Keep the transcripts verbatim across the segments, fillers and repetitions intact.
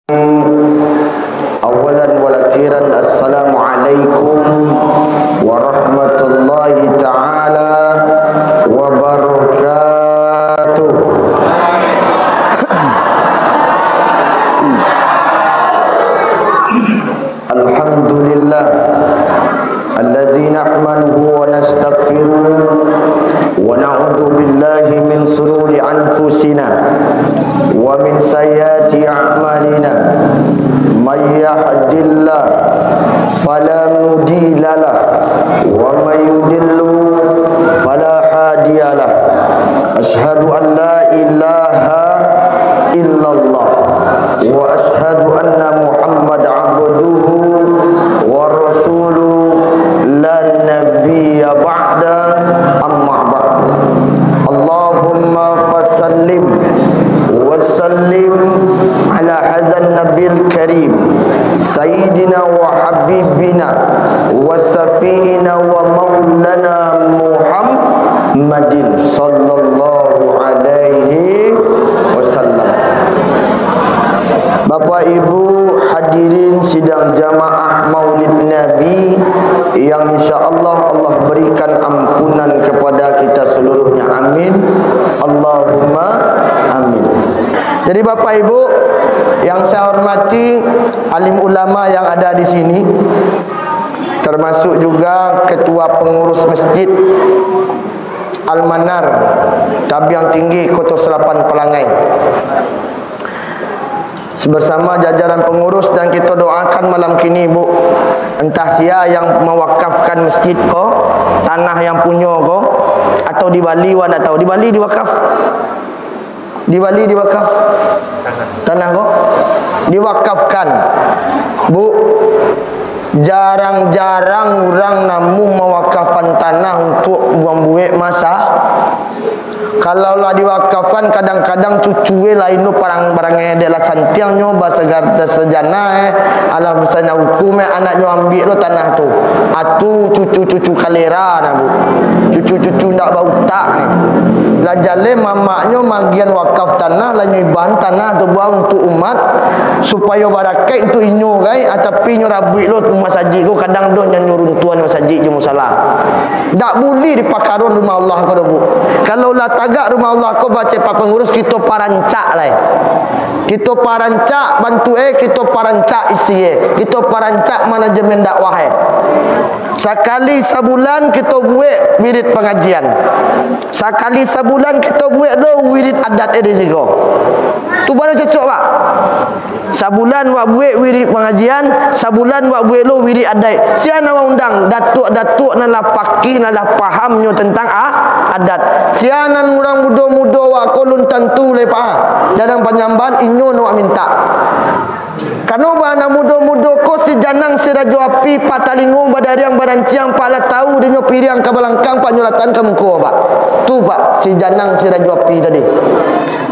Awalan wal akhiran, Assalamualaikum warahmatullahi taala wabarakatuh. Alhamdulillah. الذي نحمده ونستغفره ونعوذ بالله من شرور أنفسنا ومن سيئات أعمالنا. من يهد الله فلا مضل له ومن يضلل فلا هادي له. أشهد أن لا إله إلا الله وأشهد أن محمدا عبده ورسوله لا نبي بعده. أما بعد. اللهم فصل وسلم على هذا النبي الكريم سيدنا وحبيبنا وشفيعنا ومولانا محمد صلى الله عليه wasallam. Bapak Ibu hadirin sidang jamaah Maulid Nabi yang insya Allah, Allah berikan ampunan kepada kita seluruhnya. Amin. Allahumma amin. Jadi Bapak Ibu yang saya hormati, alim ulama yang ada di sini, termasuk juga ketua pengurus masjid Al-Manar, Tabiang Tinggi, Koto Selapan, Palangai. Bersama jajaran pengurus, dan kita doakan malam kini, Bu, entah sia yang mewakafkan masjid ko, tanah yang punyo ko, atau dibali, wak ndak tahu, dibali, diwakaf. Dibali, diwakaf. Tanah ko diwakafkan. Bu, jarang-jarang urang namuah mawakafan tanah untuak mambuek masa. Kalau lah diwakafan, kadang-kadang cucu e lain lo parang barangai, dek lah cantiangnyo, basagar-, basajanah, eh, alah basana hukum, eh, anaknyo ambiak lo tanah tu. Atu cucu-cucu kalera nah, Bu. Cucu-cucu ndak bautak ni. Lah jaleh mamaknyo magian wakaf tanah, lah nyo ibahan tanah tu buah untuak umat, supayo barakaik untuak inyo gai, ah, tapi inyo rabuik lo masajik ko, kadang doh nyo runtuahan masajik jo musala. Ndak bulih dipakaron rumah Allah ko doh, Bu. Kalau lah tagak rumah Allah ko, baco Pak Pangurus, kito parancak lai. Kito parancak bantuak e, kito parancak isi e, kito parancak manajemen dakwah e. Sakali sabulan kito buek wirid pangajian. Sakali sabulan kito buek lo wirid adat e di siko. Tu baru cocok, Pak. Sabulan wak buek wirid pangajian, sabulan wak buek lo wirid adat. Sia nan wak undang, datuak-datuak nan lah pakih, nan lah pahamnyo tantang a-, adat. Sia nan urang mudo-mudo wak ko lun tantu lai, Pak. Dadang panyambahan inyo nan wak mintak. Kano bana mudo-mudo ko si janang si rajo api, patalingo badariang baranciang, Pak lah tahu dinyo piriang ka balangkang, Pak nyo latakan ka muko, Pak. Tu, Pak, si janang si rajo api tadi.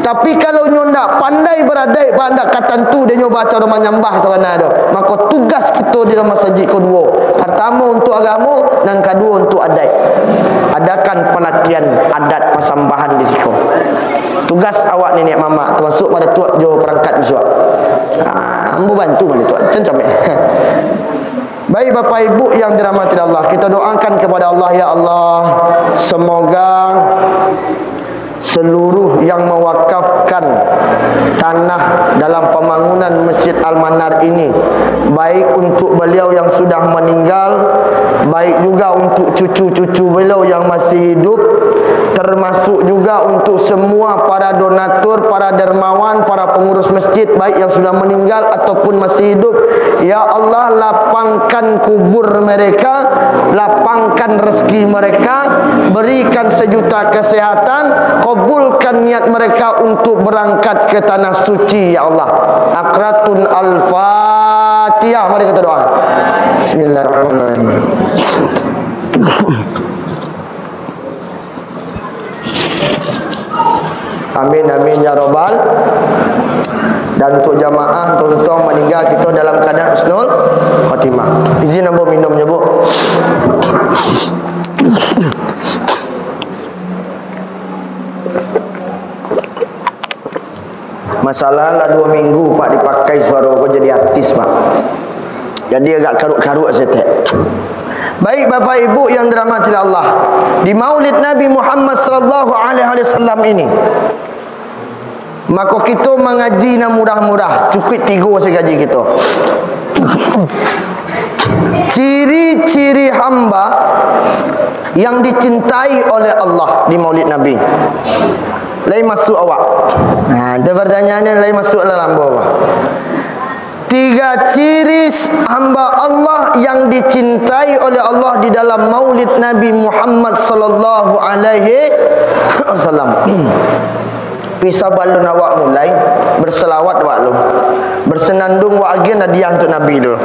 Tapi kalau nyo ndak pandai baradaik, Pak, ndak ka tantu dinyo baco doh manyambah sabana doh. Mako tugas kito di dalam masajik ko duo. Partamo untuak agamo, nan kaduo untuak adaik. Adakan palatihan adat pasambahan di siko. Tugas awak niniak mamak, tamasuak Pak Datuak jo parangkat bisuak. Ah, ambo bantu Pak Datuak, cancam eh. Baik, Bapak Ibu yang dirahmati Allah, kita doakan kepada Allah, ya Allah, semoga seluruh yang mewakafkan tanah dalam pembangunan Masjid Al-Manar ini, baik untuk beliau yang sudah meninggal, baik juga untuk cucu-cucu beliau yang masih hidup, termasuk juga untuk semua para donatur, para dermawan, para pengurus masjid, baik yang sudah meninggal ataupun masih hidup. Ya Allah, lapangkan kubur mereka, lapangkan rezeki mereka, berikan sejuta kesehatan, kabulkan niat mereka untuk berangkat ke tanah suci, ya Allah. Aqratun Al-Fatihah. Mari kita doa. Bismillahirrahmanirrahim. Amin, amin, ya Rabbal. Dan untuk jamaah, untuak maningga kito dalam keadaan husnul khotimah. Izin ambo minum nyo, Bu. Salah lah duo minggu, Pak, dipakai suaro ko jadi artis, Pak. Jadi agak karuak-karuak saketek. Baik, Bapak Ibu yang dirahmati Allah, di Maulid Nabi Muhammad sallallahu alaihi wasallam ini, mako kito mangaji nan murah-murah, cukuik tigo sajo gaji kito. Ciri-ciri hamba yang dicintai oleh Allah di Maulid Nabi. Lai masuak awak? Nah, itu pertanyaannyo, lai masuak lah lambo, Pak. Tiga ciri hamba Allah yang dicintai oleh Allah di dalam Maulid Nabi Muhammad sallallahu alaihi wasallam. Pi sabalun awak mulai, berselawat awak lu. Bersenandung awak agiah hadiah untuk Nabi dulu.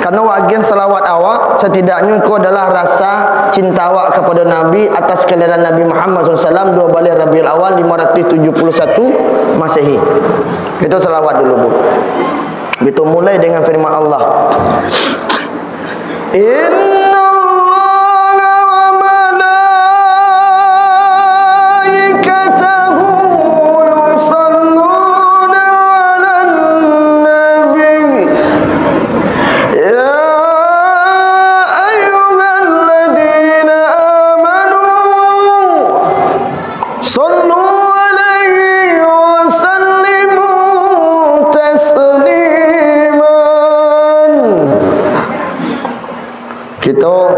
Karena awak agiah selawat awak, setidaknya ko adalah rasa cinta awak kepada Nabi atas kelahiran Nabi Muhammad sallallahu alaihi wasallam dua baleh Rabiul Awal lima ratus tujuh puluh satu Masehi. Itu selawat dulu, Bu. Itu mulai dengan firman Allah. Innallaha wa malaikatahu yusalluna 'alan nabi. Ya ayyuhalladzina amanu sallu 'alaihi wa sallimu tasliman. Kito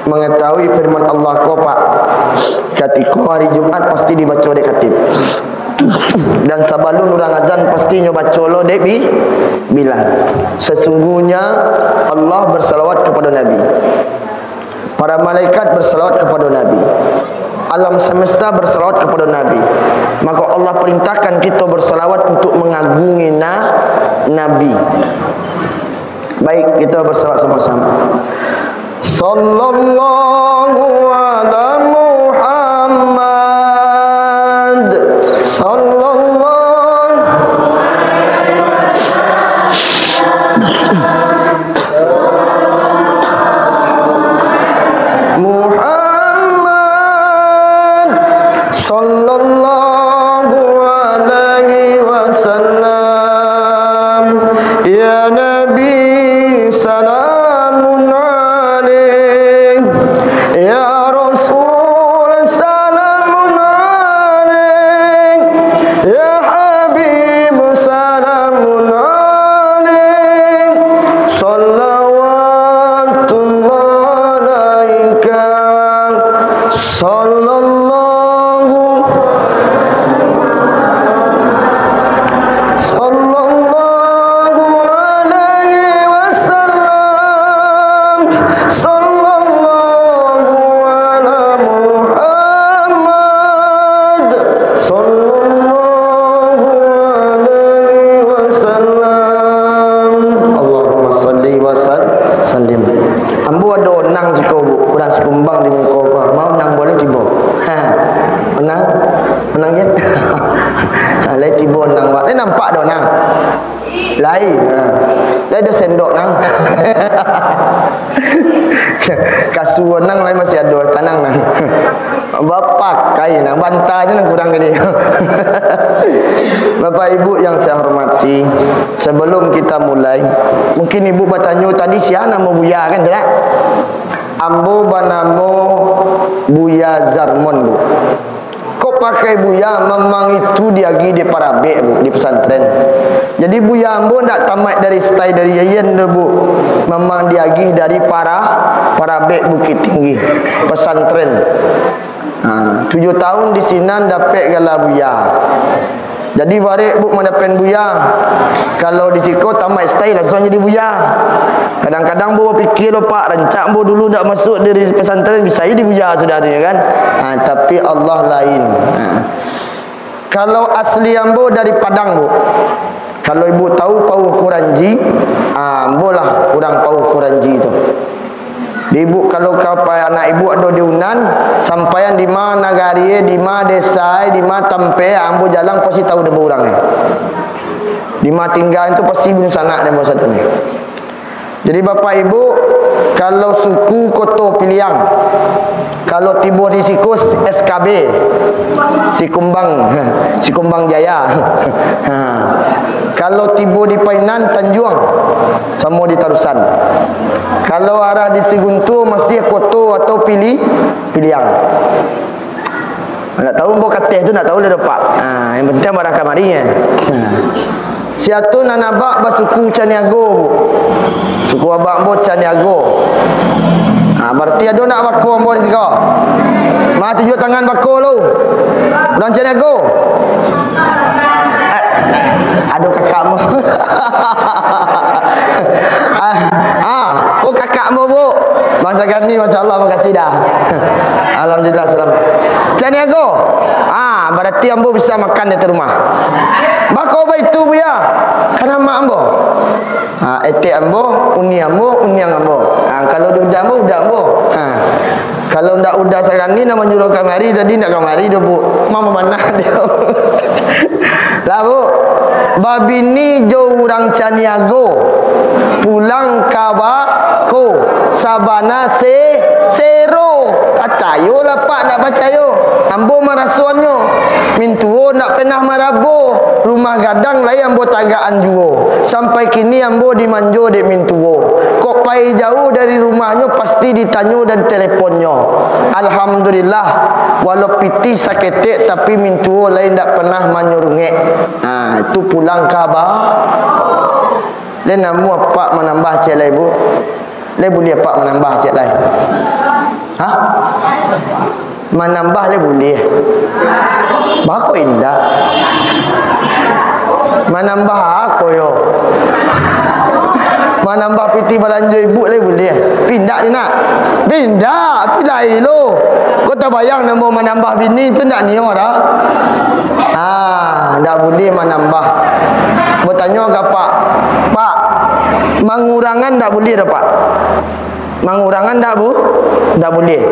mangatahui firman Allah ko, Pak, katiko hari Jumat pasti dibaco dek khatib. Dan sabalun urang azan, pasti nyo baco lo dek bi-, Bilal. Sesungguhnya Allah bersalawat kepada Nabi. Para malaikat bersalawat kepada Nabi. Alam semesta bersalawat kepada Nabi. Maka Allah perintahkan kito bersalawat untuk mengagungi na-, Nabi. Baik, kito bersalawat sama-sama. Sallallahu ala Muhammad. Sallallahu Muhammad sallallahu alaihi wasallam. Ya Nabi, salamun alaik. Ya Rasul, salamun alaik. Ya Habib, salamun alaik. Salawatullah alaika. Sallallahu, sallallahu alaihi wasallam. Sallallahu ala Muhammad. Sallallahu alaihi wasallam. Allahumma salli wa sal-, sallim. Ambo ado onang siko, Bu, urang Sikumbang di muko ko. Mau onang buliah tibo? Ha. Onang? Onang jet? Ha, lai tibo onang, Pak. Lai nampak do onang? Lai. Ha. Lai ado sendok nang? Kasua nang lai masih ado, tanang nang. Bapakai nang, banta se nang kurang tadi. Bapak Ibu yang saya hormati, sebelum kita mulai, mungkin Ibu batanyo tadi, sia namo Buya, kan, tidak? Ambo banamo Buya Zarmon, Bu. Kok pakai Buya? Memang itu diagih di Parabek, Bu, di pesantren. Jadi Buya ambo ndak tamat dari stay dari Yayan tu, Bu. Memang diagih dari Para-, Parabek Bukittinggi, pesantren. Ha, tujuh tahun di sinan dapek gala Buya. Jadi barek, Bu, madapen Buya. Kalau di siko tamat stay, langsuang jadi Buya. Kadang-kadang ambo bapikia lo, Pak, rancak ambo dulu ndak masuak dari pesantren, bisa jadi Buya sudah tu, ya kan? Ha, tapi Allah lain. Ha. Kalau asli ambo dari Padang, Bu. Kalau Ibu tahu Pauh Kuranji, ha, ambo lah urang Pauh Kuranji tu. Di Ibu, kalau ka-, anak Ibu ado di Unan, sampaian di ma nagari e, di ma desa e, di ma tampek e, ambo jalang pasti tahu dek ambo urang e. Di ma tingga tu pasti dunsanak dek ambo sadonyo. Jadi, Bapak Ibu, kalau suku Koto Piliang, kalau tibo di siko S K B, Sikumbang, Sikumbang Jaya. Ha. Kalau tibo di Painan, Tanjuang, samo di Tarusan. Kalau arah di Siguntur, masih Koto atau Pili-, Piliang. Nak tahu ambo kateh tu, nak tahu lah dopak. Ha, yang penting ambo dah kamari, eh. Ha. Sia tu nan abak basuku Caniago, Bu. Suku abak ambo Caniago. Ha, berarti ado nak bako ambo di siko? Ma tunjuak tangan bako lu. Urang Caniago. Eh, ado kakak ambo. Ah, ah, oh, kakak ambo, Bu. Bangsa kami, Masya Allah, makasih dah. Alhamdulillah, salam. Caniago. Ah, berarti ambo bisa makan di rumah. Bako baitu, Buya? Kan amak ambo. Ah, etek ambo, uni ambo, uniang ambo. Ah, kalau di udah ambo, udah ambo. Ah. Kalau ndak udah sakali nak manyuruah kamari, tadi ndak kamari doh, Bu. Mama manah dia. Lah, Bu. Babini jo urang Caniago, pulang ka bako, sabana se-, sero. Pacayolah, Pak, ndak pacayo. Ambo marasoannyo. Mintuo ndak pernah marabo. Rumah gadang lai ambo tagakan juo. Sampai kini ambo dimanjo dek mintuo. Kok pai jauah dari rumahnyo, pasti ditanyo dan teleponnyo. Alhamdulillah, walau pitih saketek, tapi mintuo lai ndak pernah manyurungek. Ha, itu pulang ka ba-, lai namuah apak manambah ciek lai, Bu? Lai buliah apak manambah ciek lai? Hah? Manambah lai buliah. Bako indak? Manambah ako yo? Manambah pitih balanjo ibu lai buliah. Pindak ni nak? Pindak, tapi lai lo. Ko tabayang namo manambah bini tu ndak nio dah. Ah, ndak buliah manambah. Batanyo ka Pak, "Pak, mangurangan ndak buliah dah, Pak?" Mangurangan ndak, Bu? Ndak buliah.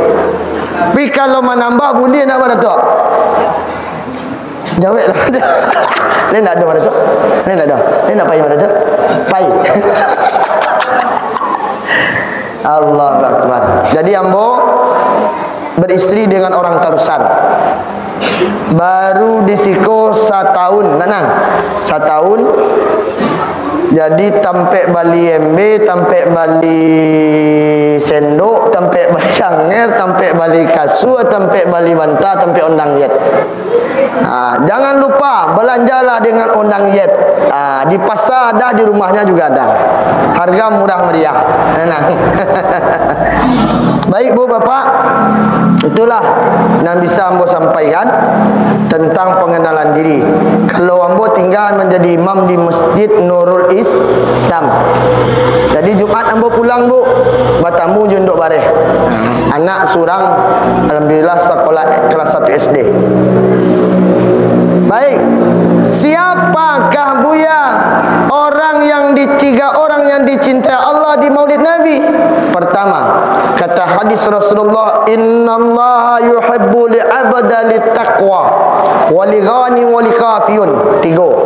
Tapi kalau manambah buliah ndak, Pak Datuk? Jaweklah. Lai ndak ado, Pak Datuk? Lai ndak ado? Lai ndak pai, Pak Datuk? Pai. Allahu Akbar. Jadi, ambo beristri dengan orang Tarusan. Baru di siko satahun, nah, nah. Satahun. Jadi, tampek bali embe, tampek bali sendok, tampek bali anger, tampek bali kasua, tampek bali banta, tampek ondang yet. Ah, jangan lupa, belanjalah dengan ondang yet. Ah, di pasar ada, di rumahnya juga ada. Harga murah meriah. Nah. Baik, Bu, Bapak, itulah yang bisa ambo sampaikan tentang pengenalan diri. Kalau ambo tinggal menjadi imam di Masjid Nurul Is-, Islam. Jadi, Jumat ambo pulang, Bu, batamu jo Ndok Bareh. Anak surang, alhamdulillah, sekolah kelas satu S D. Baik, siapakah, Buya, orang yang di-, tiga orang yang dicintai Allah di Maulid Nabi? Pertama, kata hadis Rasulullah, "Innallaha yuhibbu li abda li taqwa, wa li ghani, wa li kafiyun." Tigo.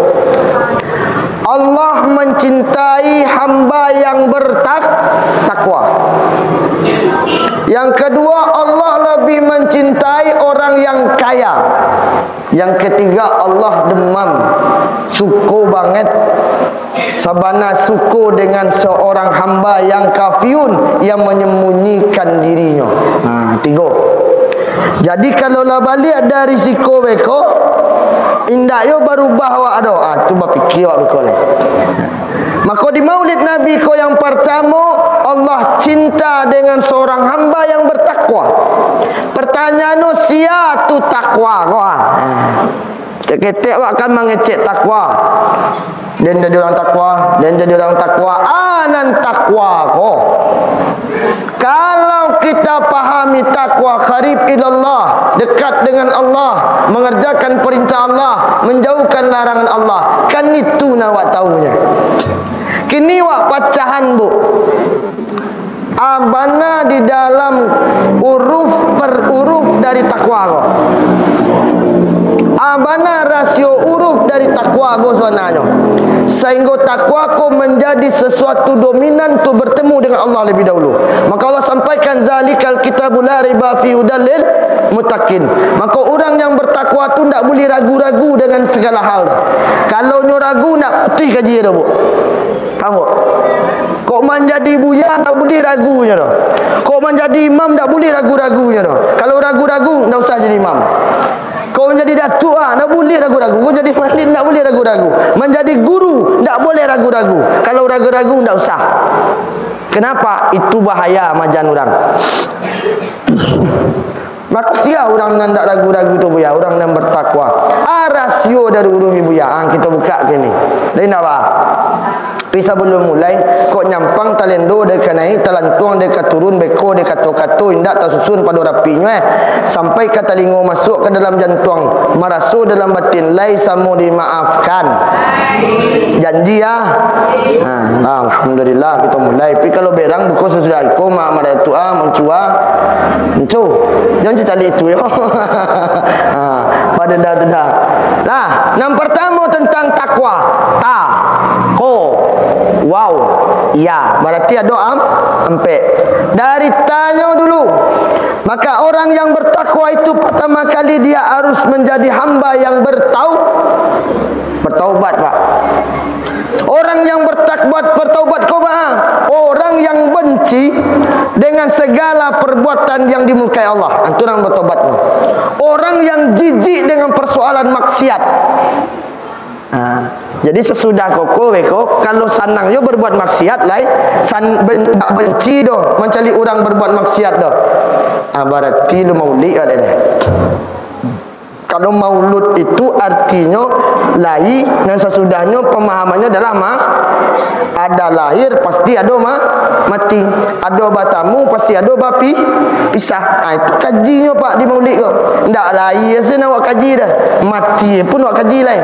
Allah mencintai hamba yang bertak-, takwa. Yang kedua, Allah lebih mencintai orang yang kaya. Yang ketiga, Allah demam, suko banget, sabana suko dengan seorang hamba yang kafiyun, yang menyembunyikan dirinya. Ha, tigo. Jadi, kalau lah baliak dari siko beko, indak yo barubah awak doh. Ah, tu bapikia awak beko lai. Mako, di Maulid Nabi ko yang partamo, Allah cinta dengan seorang hamba yang bertakwa. Pertanyaannyo, sia tu takwa ko, ah? Ketek-ketek awak kan mangecek takwa. Den jadi urang takwa, den jadi urang takwa. Ah, nan takwa ko. Kalau kita pahami takwa, qarib ilallah, dekat dengan Allah, mengerjakan perintah Allah, menjauhkan larangan Allah, kan itu nan awak tahunya. Kini awak pacahan, Bu. Ah, bana di dalam uruf per uruf dari takwa ko. Ah, bana rasio uruf dari takwa ko sabananyo. Sahinggo takwa ko manjadi sasuatu dominan tu bertemu dengan Allah lebih dahulu. Maka Allah sampaikan, "Zalikal kitabu la raiba fi hudal lil muttaqin." Maka urang yang bertakwa tu ndak buliah ragu-ragu dengan segala hal. Kalau nyo ragu, ndak putih kaji dah, Bu. Faham, Bu? Kok manjadi buya, ndak buliah ragu nyo dah. Kok manjadi imam, ndak buliah ragu-ragu nyo dah. Kalau ragu-ragu, ndak usah jadi imam. Kau manjadi datuak, ah, ndak buliah ragu-ragu. Kau jadi maulid, ndak buliah ragu-ragu. Manjadi guru, ndak buliah ragu-ragu. Kalau ragu-ragu, ndak usah. Kenapa? Itu bahaya majan urang. Mako sia urang nan ndak ragu-ragu tu, Buya, urang nan bertakwa. Ah, rasio dari urang ni, Buya. Ah, kita buka kini. Lain apa? Tapi sabalum mulai, kok nyampang talendo dek kanai, talantuang dek katurun, beko dek kato-kato, indak tasusun pado rapinyo, eh. Sampai ka talingo, masuak ka dalam jantuang, maraso dalam batin, lai samo dimaafkan. Janji, ah. Nah, alhamdulillah, kita mulai. Tapi kalau berang, buka sesudah iko, ma-, maratu, ah, mencua, mencu. Jangan cari itu, yo. Ah, pada dah, dah. Nah, nan pertamo tentang takwa. Ta, ko, wau, ya. Berarti ado am-, ampek. Dari tanyo dulu. Maka orang yang bertakwa itu pertama kali dia harus menjadi hamba yang bertau-, bertaubat, Pak. Orang yang bertakbat, bertaubat ko ba-, orang yang benci dengan segala perbuatan yang dimurkai Allah. Antu urang bertaubat ko. Orang yang jijik dengan persoalan maksiat. Ha, jadi sasudah koko beko, kalau sanang yo berbuat maksiat lai, san-, ben-, ndak benci doh mancaliak urang berbuat maksiat doh. Ah, barati lu maulid wak deh. Kalau maulud itu artinyo lai, nan sasudahnyo pemahamannyo adalah ma-, ada lahir, pasti ado ma-, mati. Ado batamu, pasti ado bapi-, pisah. Ah, itu kajinyo, Pak, di maulid ko. Ndak lahir se nak wak kaji dah. Mati pun wak kaji lai.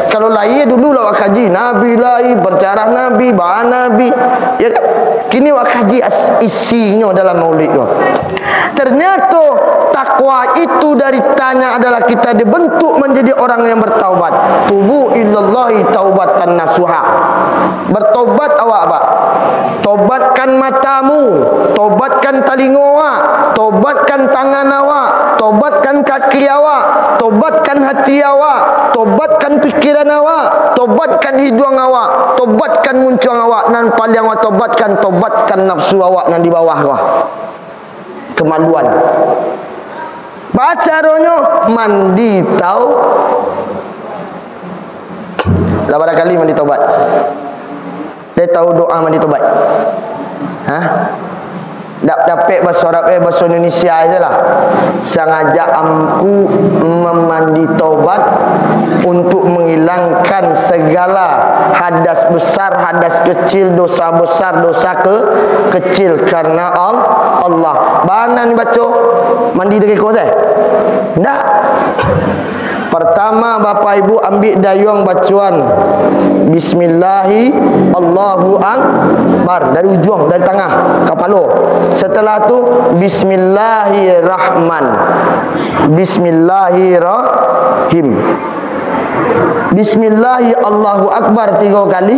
Kalau lahir dulu lah wak kaji, Nabi lahir, bersejarah Nabi, baa Nabi. Ya kan? Kini wak kaji as-, isinyo dalam maulid ko. Ternyato takwa itu dari tanya adalah kita dibentuk menjadi orang yang bertaubat. Tubu ilallahi taubatan nasuha. Bertobat awak, Pak. Tobatkan matamu, tobatkan talingo awak, tobatkan tangan awak, tobatkan kaki awak, tobatkan hati awak, tobatkan pikiran awak, tobatkan hiduang awak, tobatkan muncuang awak, nan paliang awak tobatkan, tobatkan nafsu awak nan di bawah ko. Kemaluan. Baa caronyo? Mandi tau-, lah bara kali mandi tobat? Lai tau doa mandi tobat? Hah? Dak dapek baso Arab, eh, baso Indonesia aja lah. Sangaja aku memandi tobat untuk menghilangkan segala hadas besar, hadas kecil, dosa besar, dosa ke-, kecil karena Al-, Allah. Bana ni baco, mandi dari ko sae? Ndak. Pertama, Bapak Ibu ambiak dayuang bacoan, "Bismillahi, Allahu Akbar." Dari ujuang, dari tangah, kapalo. Setelah tu, "Bismillahirrahman." Bismillahirrahim. Bismillahi Allahu Akbar tigo kali.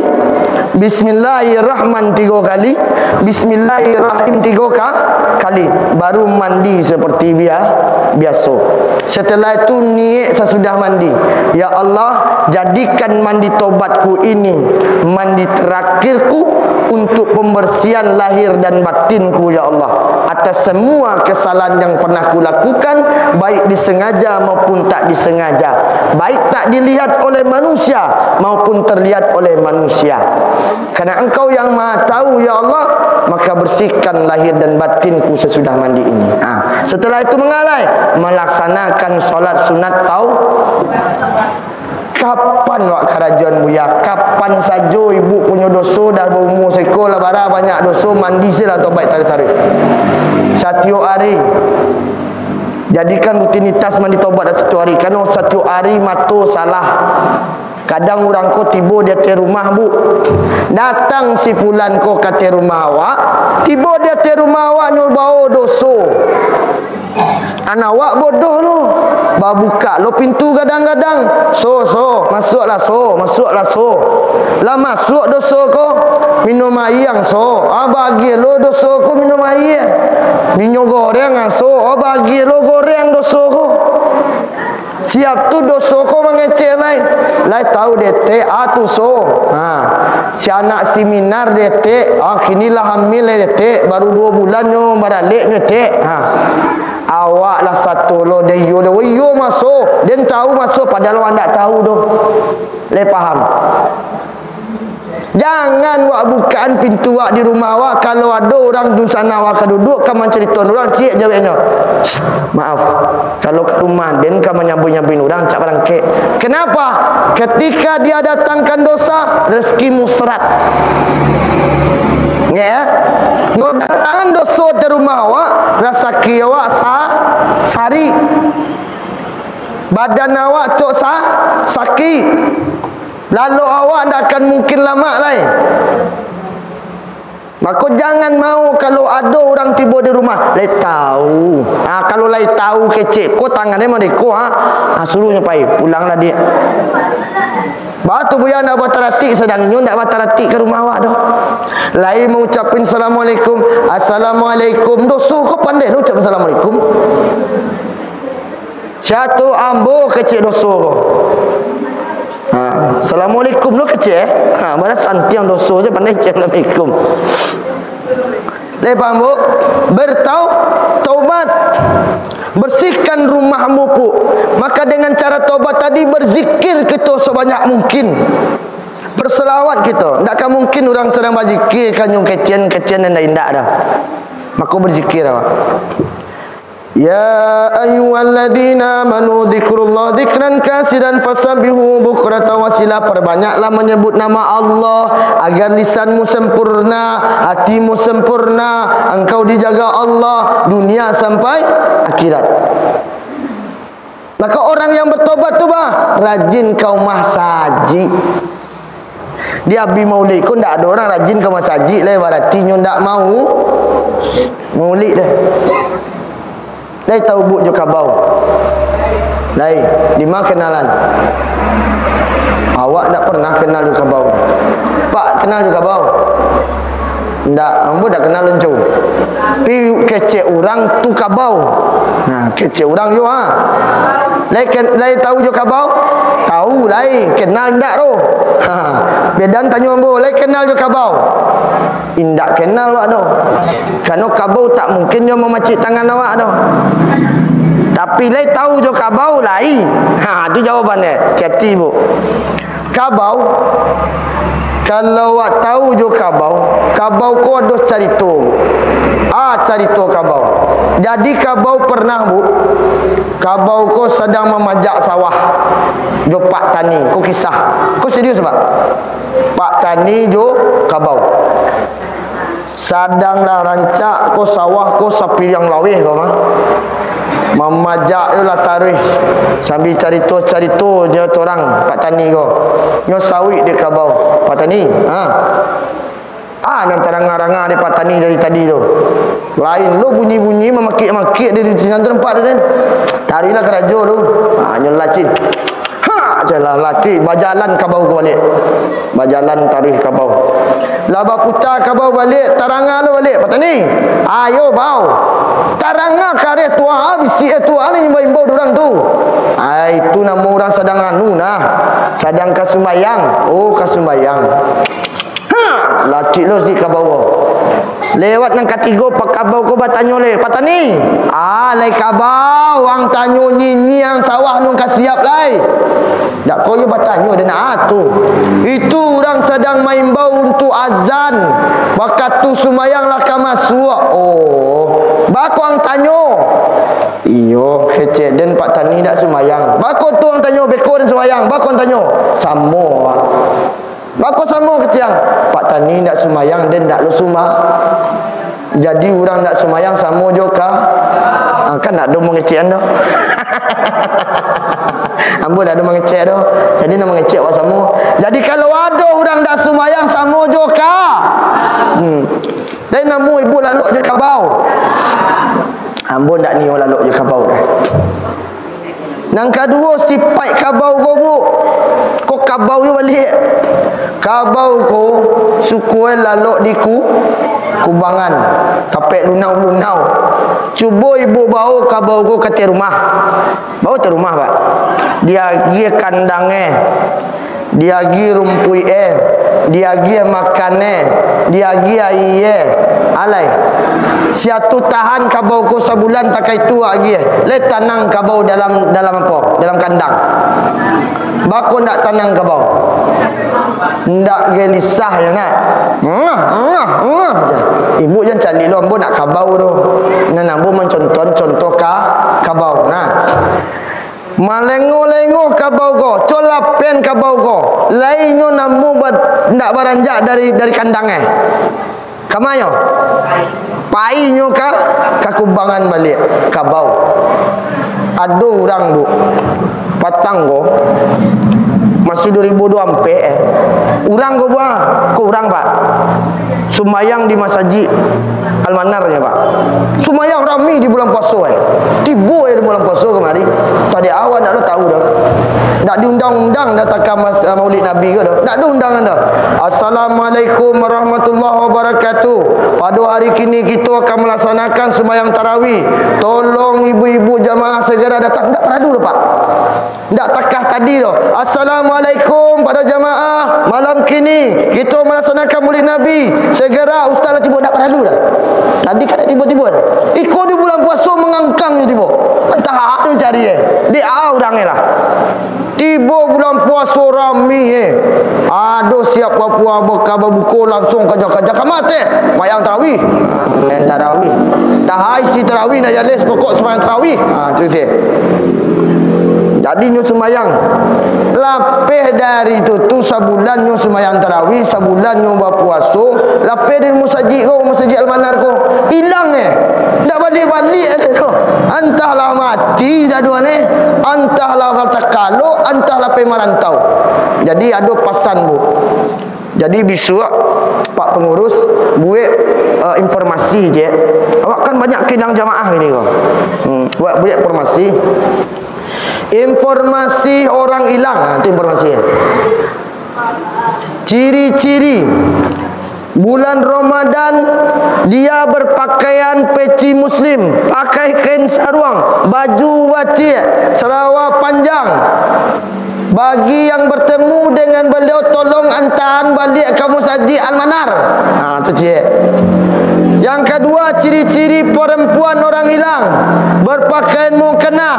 Bismillahirrahman tigo kali. Bismillahirrahim tigo ka-, kali. Baru mandi seperti bia-, biaso. Setelah itu niat sasudah mandi. Ya Allah, jadikan mandi tobatku ini mandi terakhirku untuk pembersihan lahir dan batinku, ya Allah, atas semua kesalahan yang pernah kulakukan, baik disengaja maupun tak disengaja, baik tak dilihat oleh manusia maupun terlihat oleh manusia. Karena Engkau yang Maha Tahu, ya Allah, maka bersihkan lahir dan batinku sesudah mandi ini. Ha, setelah itu manggalai, melaksanakan salat sunat tau-, Kapan wak karajoan, Buya? Kapan sajo ibu punyo doso, dah baumua saiko, lah bara banyak doso, mandi se lah tobat taruih-taruih. Satiok ari. Jadikan rutinitas mandi tobat satiok ari. Karano satiok ari mato salah. Kadang urang ko tibo di ateh rumah, Bu. Datang si fulan ko ka ateh rumah awak, tibo di ateh rumah awak nyo bao doso. An awak bodoh lo. Babukak lo pintu gadang-gadang. So, so, masuaklah so, masuaklah so. Lah masuak doso ko, minum aia so. Ah, bagian lo doso ko minum aia. Minyo goreng ah so, oh, bagian lo goreng doso ko. Siap tu doso ko mangecek lai. Lai tahu detek, ah tu so. Ha. Si anak siminar detek, ah kini lah hamil lai detek, baru duo bulan nyo baralek nyo tek. Ha. Awak lah sato lo, dek iyo doh. Iyo maso, den tahu maso, padahal awak ndak tahu doh. Lai paham? Jangan wak bukaan pintu wak di rumah wak, kalau ado urang dunsanak wak ka duduak, ka mancaritoan urang, ciek jaweknyo, "Maaf, kalau ka rumah den ka manyambuik-nyambuik urang, cak barangkek." Kenapa? Ketika dia datangkan dosa, rezekimu seret. Ngek, ya? Nyo datangan doso di rumah awak, rasaki awak sa-, sari. Badan awak cok sa-, sakik. Lalok awak ndak akan mungkin lamak lai. Mako, jangan mau kalau ado urang tibo di rumah, lai tahu. Ha, kalau lai tahu kecek ko tangannyo mardeko, ha. Ha, suruh nyo pai, pulanglah, Diak. Baa tu buya ndak bataratik, sadang inyo ndak bataratik ka rumah awak doh. Lai mangucapin assalamualaikum, assalamualaikum. Doso ko pandai lo ucap assalamualaikum. Sia tu ambo kecek doso ko. Ha, assalamualaikum lo kecek, eh? Ha, malah santiang doso se pandai kecek assalamualaikum. Lai paham, Bu? Bertau-, taubat. Bersihkan rumahmu, Puk. Maka dengan cara taubat tadi, berzikir kito sebanyak mungkin. Berselawat kito. Ndak ka mungkin urang sadang bazikir, kanyun kecen-kecen, indak-indak dah. Mako berzikir awak. Ya ayyuhalladzina amanu dzikrullaha dzikran katsiran fasabbihu bukratan wa asila. Perbanyaklah menyebut nama Allah, agar lisanmu sempurna, hatimu sempurna, engkau dijaga Allah, dunia sampai akhirat. Maka orang yang bertobat tu, bah, rajin ka masajik. Di abih maulid ko ndak ado urang rajin ka masajik lai, barati nyo ndak mau maulid deh. Lai tahu Buk jo Kabau? Lai, dima kenalan? Awak ndak pernah kenal jo Kabau. Pak, kenal jo Kabau? Ndak, ambo ndak kenal Lonco. Pi kecek urang tu Kabau. Nah, kecek urang yo, ha. Lai ken-, lai tahu jo Kabau? Tahu lai, kenal ndak ro? Ha. Bedan tanyo ambo, lai kenal jo Kabau? Indak kenal wak doh. Karano Kabau tak mungkin nyo mamacik tangan awak doh. Tapi lai tahu jo Kabau lai. Ha, tu jawabannyo. Hati-hati, Buk. Kabau, kalau awak tahu jo Kabau, Kabau ko ado carito. Ah, carito Kabau. Jadi Kabau pernah, Buk, Kabau ko sadang mamajak sawah jo Pak Tani. Ko kisah. Ko serius, Pak. Pak Tani jo Kabau. Sadang lah rancak ko sawah ko sapiriang laweh ko mah. Mamajak tu lah taruih sambil carito-carito nyo tu urang Pak Tani ko. Nyo sauik dek Kabau. Pak Tani, ha. Ah, nan taranga-ranga dek Pak Tani dari tadi tu. Lain lo bunyi-bunyi mamakik-makik dari sinan tu nampak tu kan. Taruihlah karajo tu. Ha, nyo lacin. Ha, jalan lacik, bajalan Kabau ko baliak. Bajalan taruih Kabau. Lah baputa Kabau baliak, taranga lo baliak, Pak Tani. Ayo, Bau. Taranga kareh tu, ah, bisiak eh tu, ah, nan imbau-imbau di urang tu. Ah, itu namo urang sadang anu nah. Sadang ka sumbayang. Oh, ka sumbayang. Ha, lacik lo si Kabau. Lewat nan katigo, Pak Kabau ko batanyo lai, "Pak Tani, ah, lai Kabau, ang tanyo nyinyiang sawah nun ka siap lai." Dak ko yo batanyo den, ah, tu. Itu urang sadang maimbau untuak azan. Wakatu sumbayang lah ka masuak. Oh, bako ang tanyo? Iyo, kecek den Pak Tani dak sumbayang. Bako tu ang tanyo, beko den sumbayang. Bako ang tanyo? Samo, Pak. Bako samo kecek ang? Pak Tani ndak sumayang, den ndak lo suma. Jadi urang ndak sumayang samo jo ka, ah, kan ndak ado mangecek an doh. Ambo ndak ado mangecek doh. Jadi nan mangecek awak samo. Jadi kalau ado urang ndak sumayang samo jo ka. Hmm. Dari namo ibu lalok jo Kabau. Ah, Ambo ndak nio lalok jo kabau doh. Nan kaduo, sipaik kabau ko, Bu. Ko kabau yo baliak. Kabau ko suko e lalok di ku-, kubangan, tapek lunau-lunau. Cubo ibu bao kabau ko ka ateh rumah. Bao ateh rumah, Pak. Diagiah kandang e. Diagiah rumpuik e, diagiah makan e, diagiah aia e. Alai. Sia tu tahan kabau ko sabulan takah itu agiah. Lai tanang kabau dalam, dalam apo? Dalam kandang. Bako ndak tanang kabau? Ndak gelisah yo nak. Ngah, ngah, ngah je. Ibu jan caliak lo, ambo nak kabau tu. Nan ambo mancontoh, contoh ka, kabau. Nah. Malengo-lengo kabau ko, co lapen kabau ko, lai nyo namuah ba-, ndak baranjak dari, dari kandang e. Ka ma nyo? Pai nyo ka, ka kubangan baliak, kabau. Ado urang, Bu, patang ko, masih duo ribu duo ampek, eh. Urang ko, Bu, ko urang, Pak. Sumbayang di masajik Almanar nyo, Pak. Sumbayang rami di bulan puaso, eh. Tibo, eh, di bulan puaso kamari. Tadi awak ndak ado tahu doh. Ndak diundang-undang datang ka mas-, Maulid Nabi ko doh. Ndak ado undangan doh. "Assalamualaikum warahmatullahi wabarakatuh. Pado hari kini kito akan melaksanakan sumbayang tarawih. Tolong ibu-ibu jamaah segera datang." Ndak paralu doh, Pak. Ndak takah tadi doh. "Assalamualaikum pado jamaah. Malam kini kito malaksanakan Maulid Nabi. Segera ustaz lah tibo." Ndak paralu doh. Tadi kan tibo-tibo. Iko di bulan puaso mangangkang nyo tibo. Antah apo cari, eh. Di a urang, eh, lah. Tibo bulan puaso rami, eh. Ado siap papua baka babuko, langsung kaja-kaja ka ma ateh. Mayang tarawih. Mayang tarawih. Taha isi tarawih, nak jaleh pokok sumbayang tarawih. Ha, tu se. Jadi nyo sumbayang. Lapeh dari tu, tu sabulan nyo sumbayang tarawih, sabulan nyo bapuaso, lapeh dari musajik ko, musajik Almanar ko, ilang, eh. Ndak baliak-baliak ado ko. Antahlah mati saduan, eh. Antahlah takalo, antahlah pai marantau. Jadi ado pasan, Bu. Jadi bisuak, Pak Pangurus, buek, eh, informasi je. Awak kan banyak kilang jamaah ini ko. Hmm, buek, buek informasi. Informasi orang ilang, ha, tu informasi. Ciri-ciri bulan Ramadan, dia berpakaian peci muslim, pakai kain saruang, baju baciak, sarawa panjang. Bagi yang bertemu dengan beliau, tolong antaan baliak ka Musajik Al-Manar. Ha, tu ciek. Yang kadua, ciri-ciri perempuan orang ilang, berpakaian mukena,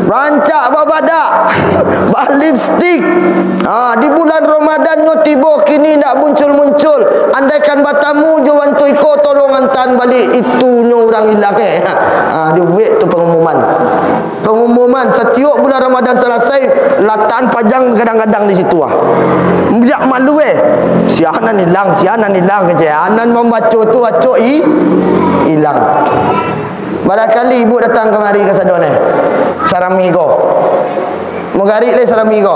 rancak babadak, balipstik. Ha, di bulan Ramadan nyo tibo kini ndak muncul-muncul. Andaikan batamu jo wantu iko, tolong antaan baliak, itu nyo urang ilang, eh. Ha, dibuek tu pangumuman. Pangumuman, satiok bulan Ramadan salasai, latakan pajang gadang-gadang di situ, ah. Biak malu, eh. Sia nan ilang, sia nan ilang, kecek. Ah, nan mambaco tu acok i-, ilang. Barangkali ibu datang kamari ka sadonyo. Sarami ko. Magarik lai sarami ko.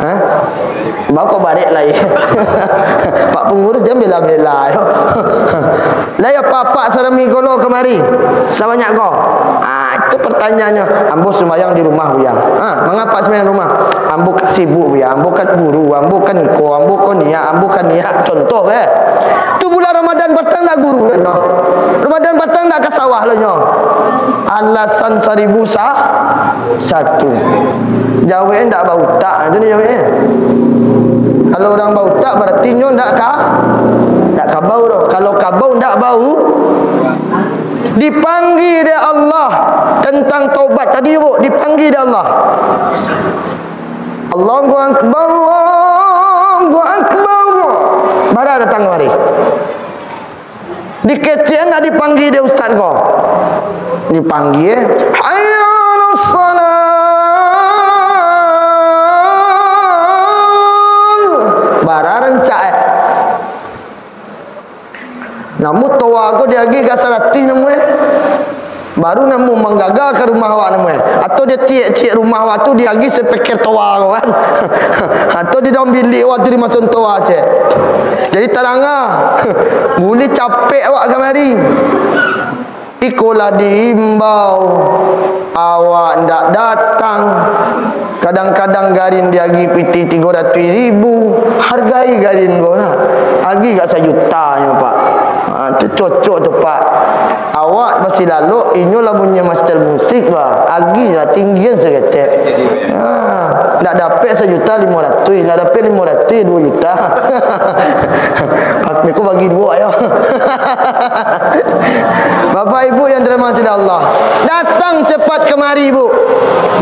Ha? Bako barek lai. Pak pangurus jan bela-bela, yo. Lai apak-apak sarami ko lo kamari? Sabanyak ko? Ah, itu pertanyaannyo. Ambo sumbayang di rumah, Buya. Ha, mangapa sumbayang rumah? Ambo kan sibuk, Buya. Ambo kan guru, ambo kan iko, ambo kan niat, ambo kan niat. Contoh, eh. Tu bulan Ramadan patang ndak guru, yo. Ramadan patang ndak ka sawah lo nyo. Alasan saribu sa-, satu. Jawek ndak bautak, itu nyo jawek. Kalau urang bautak, berarti nyo ndak ka-, ndak kabau doh. Kalau kabau ndak bau, dipanggil dek Allah tentang taubat tadi, Bu, dipanggil dek Allah. Allahu Akbar, Allahu Akbar. Bara datang kamari. Dikecek ndak dipanggil dek ustaz ko? Dipanggil, "Hayya 'alas shalah." Bara rancak, eh. Namuah toa ko diagiah ka saratih namuah, eh. Baru namuah manggaga ka rumah awak namuah, eh. Atau ditiek-tiek rumah awak tu diagiah sapeker toa ko kan. Atau di dalam bilik awak tu dimason toa, cek. Jadi tarang ah. Buliah capek awak kamari. Iko lah diimbau, awak ndak datang. Kadang-kadang garin diagih pitih tigo ratuih ribu, hargai garin ko nak. Agih gak sajuta nyo, Pak. Ha, tu cocok tu, Pak. Awak masih lalok, inyo lah bunyi master musik, bah. Agih lah, tinggian saketek. Ha, ndak dapek sajuta limo ratuih, ndak dapek limo ratuih, duo juta. Aku bagi duo, ayo. Bapak Ibu yang dirahmati Allah, datang cepat kemari, Bu.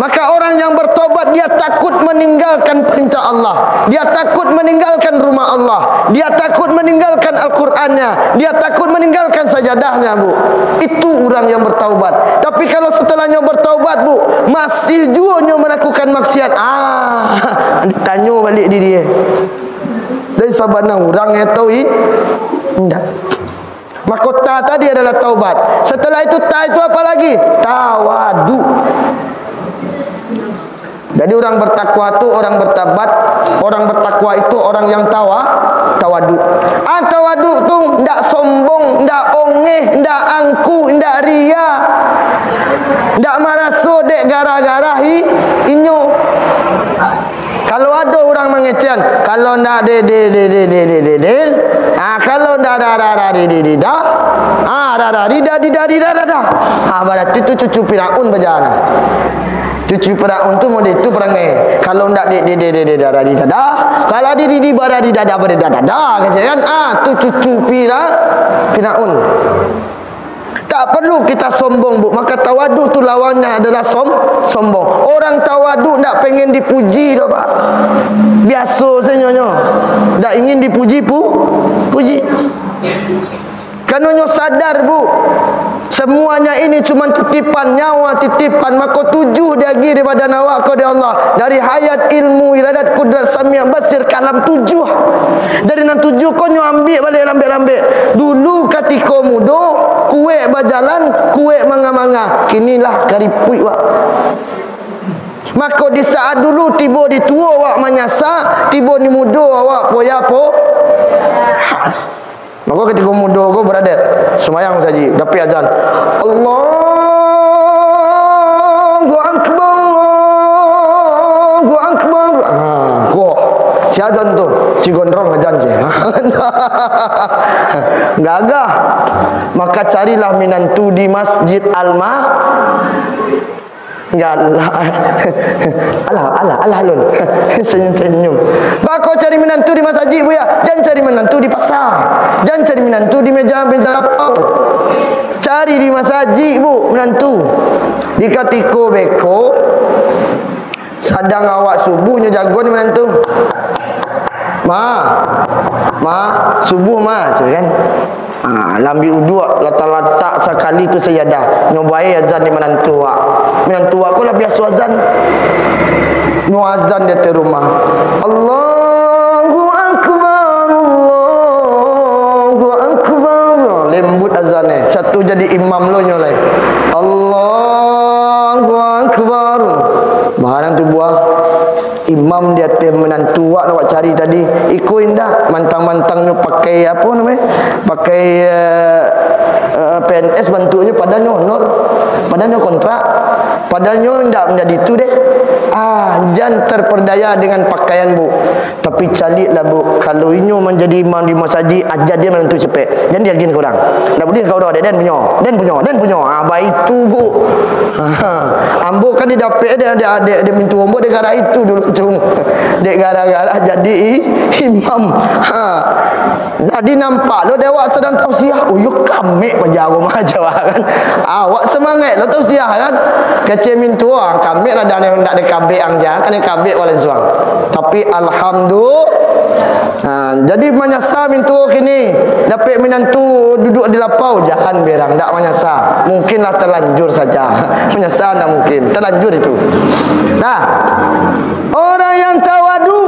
Maka orang yang bertobat, dia takut meninggalkan perintah Allah. Dia takut meninggalkan rumah Allah. Dia takut meninggalkan Al-Qur'annya. Dia takut meninggalkan sajadahnya, Bu. Itu orang yang bertaubat. Tapi kalau setelahnya bertaubat, Bu, masih juo nyo melakukan maksiat, ah, ditanyo balik diri, eh. Dari sabana urang yang tahu, i-, indak. Mako, ta tadi adalah taubat. Setelah itu, ta itu apa lagi? Tawadu. Jadi, orang bertakwa tu orang bertabat, orang bertakwa itu orang yang tawa, tawadu. Ah, tawadu tu ndak sombong, ndak ongeh, ndak angkuh, ndak ria, ndak maraso dek gara-gara i-, inyo. Kalau ado urang mangecekan, kalau ndak de, de, de, de, de, de, de, de, ah, kalau ndak da, da, da, di, di, di, da, ah, da, da, di, da, di, da, di, da, da, da. Ah, barati tu cucu Firaun bajalan. Cucu Firaun tu model tu parangai. Kalau ndak de, de, de, de, de, da, da, di, da, da. Kalau di, di, di, bara, di, da, da, bara, da, da, da, kecek kan? Ah, tu cucu Fira-, Firaun. Tak perlu kita sombong, Bu. Maka tawadu tu lawannya adalah som-, sombong. Orang tawadu ndak pengen dipuji doh, Pak. Biaso sajo nyo. Ndak ingin dipuji pu-, puji. Karano nyo sadar, Bu. Semuanya ini cuma titipan nyawa, titipan. Mako tujuh diagih di badan awak ko dek Allah. Dari hayat, ilmu, iradat, kudrat, sami', basir, kalam tujuh. Dari nan tujuh ko nyo ambiak baliak lambek-lambek. Dulu katiko mudo, kuek bajalan, kuek manga-manga. Kini lah karipuik, Wak. Mako di saat dulu tibo di tuo awak manyasa, tibo di mudo awak poya po-, Mako, katiko mudo ko baradat, sumbayang sajik, dapek azan. Allahu Akbar, Allahu Akbar. Ha, ko. Si azan tu, si gondrong azan je. Gagah. Maka carilah minantu di Masjid Alma-, Galah. Alah, alah, alah, Lun. Senyum-senyum. Bako cari minantu di masajik, Buya. Jan cari minantu di pasa. Jan cari minantu di meja-meja lapau. Cari di masajik, Bu, minantu. Di katiko beko, sadang awak subuh nyo jago ni minantu. Ma, ma, subuh, Ma, cakap kan. Ha, lah ambiak uduak, latak-latak sakali tu sajadah. Nyo bae azan di minantu awak. Minantu awak ko lah biaso azan. Nyo azan di ateh rumah. Allahu Akbar, Allahu Akbar. Lembut azan, eh. Satu jadi imam lo nyo lai. Allahu Akbar. Barang tu buah. Imam di ateh minantu awak nak awak cari tadi, iko indak, mantang-mantang nyo pakai, apo namo e, pakai, eh, eh, P N S bantuaknyo, padahal nyo honor, padahal nyo kontrak, padahal nyo indak manjadi tu deh. Ah, jan terperdaya dengan pakaian, Bu. Tapi caliaklah, Bu, kalau inyo manjadi imam di masajik, aja dia minantu capek. Jan diagiahan ka urang. Ndak buliah ka urang, dek den punyo, den punyo, den punyo. Ah, baitu, Bu. Ha, ambo kan didapek dek, dek, dek, dek mintuo ambo dek gara itu dulu, cung. Dek gara-gara jadi i-, imam. Ha. Jadi nampak lo dek awak sadang tausiah. Oh, yo kamek paja awak mah, kan. Awak semangat lo tausiah, kan. Kecek mintuo, ah, kamek lah dah ndak dikabek ang jan, kan dikabek wak lansuang. Tapi alhamdulillah. Ha, jadi manyasa mintuo kini, dapek minantu duduak di lapau, jan berang, ndak manyasa. Mungkinlah terlanjur saja. Manyasa ndak mungkin, terlanjur itu. Nah, orang yang tawadu,